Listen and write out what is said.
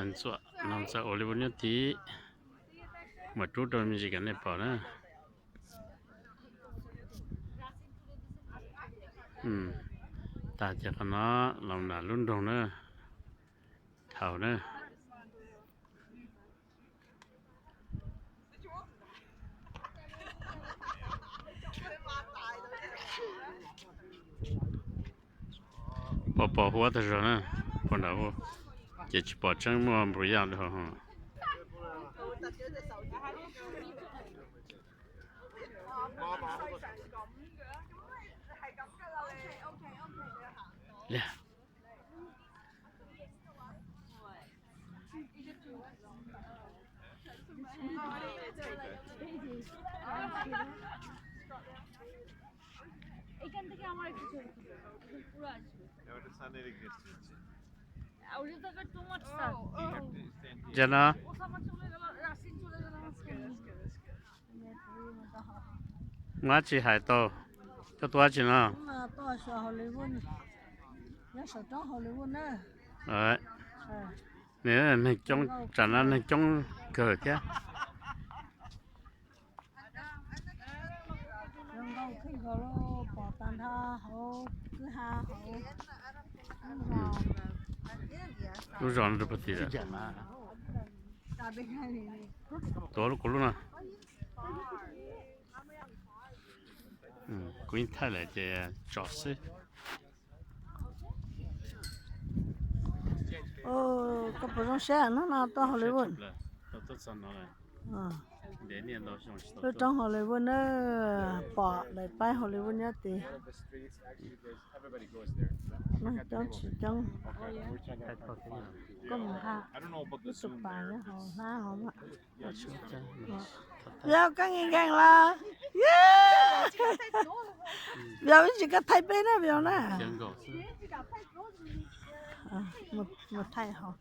Ntxuam no txawm Hollywood nyob tid, mas rub rau me ntsis kom nej pom na. Tag ces qhov no los nram lub nroog na, thaum na. Pom pom huab tag zog na, pom nram hu, ces tsis pom tseeb muaj npus yaj li hos. Ntsia no, muaj dab tsi hais tau, koj tuaj dab tsi no? Nws neeg coob, tsam no neeg coob kawg thiab. Lub zos no rau puag tim, tuav lub kuv lub no. Kuv yeej thaij lawm ces tso xwb. Koj puas zoo siab hnub no tuaj Hollywood? Lub roob Hollywood na, pom lawv paib Hollywood nyob tid. Neeg coob tsis coob. Koj mus ha, ib tug pas nyob hauv hlab hauv. Yog koj nkees nkees los, yog ib tsis koj thaij peb na vim na. Mus thaij hauv.